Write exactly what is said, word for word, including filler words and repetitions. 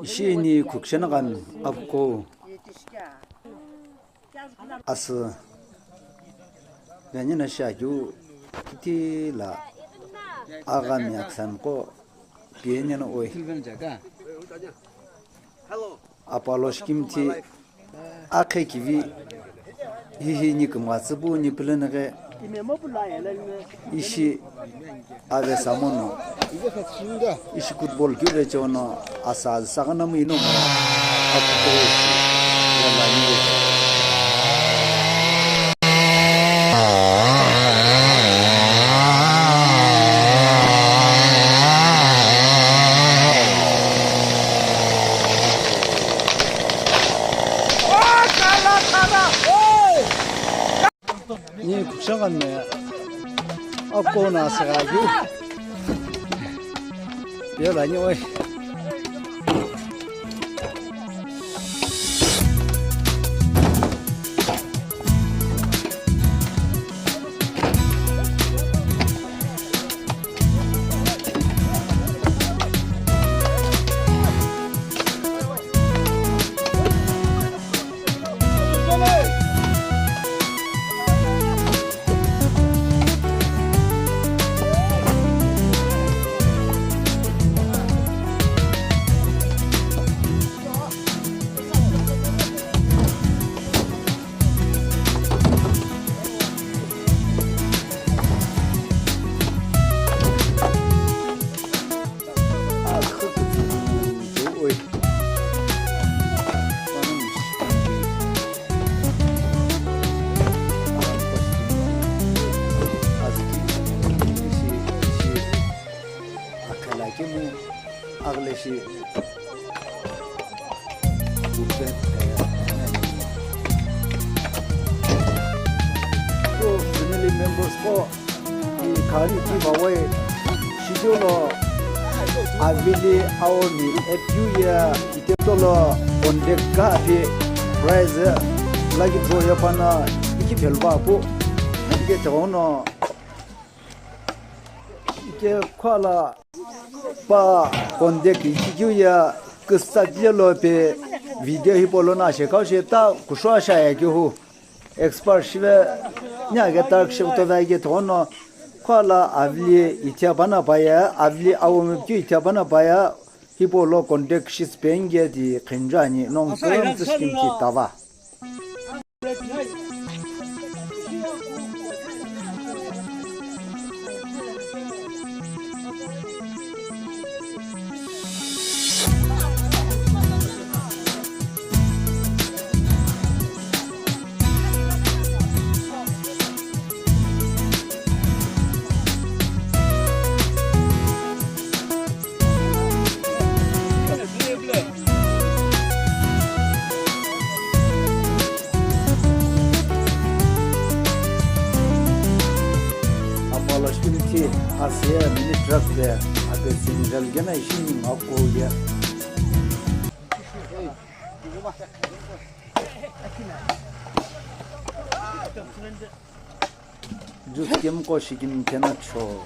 Ishi ni khukshena ghan apko asü veni na shagyu kiti la agami aksan ko pienena oi. Apalo shikimthi akhe kivi hihi ni kumgha tsüpu ni püleneghe ishi ave samono ishi football kive chono asa saghana mu ino mo akuto shi yala ni. Ni kukshagan me akona saga yu. Yala ni oi. Akhala kemu aghile shi. Family members qo khani ki bawai shijo lo avili aomi epyu ye iteto lo contact ka api prize lucky draw yapana iki phelba pu ike tegono ike khala. Pa contact ichikeu ye küsatile lo pe video hipau lono ashekau she ta kushou ashaya keu hu expert shive nia ke tark shekuto veghi ke thono khala avili ithia pana paya avili awomipikeu ithia pana paya hipau lo contact shi sipeni ke ti khenju ani nongu kümtsü shikimthi tava. Apollo shikimthi asiye mini truck de ape sinjal gena ishi ni ngako ye. Juice kemko shikim kena cho.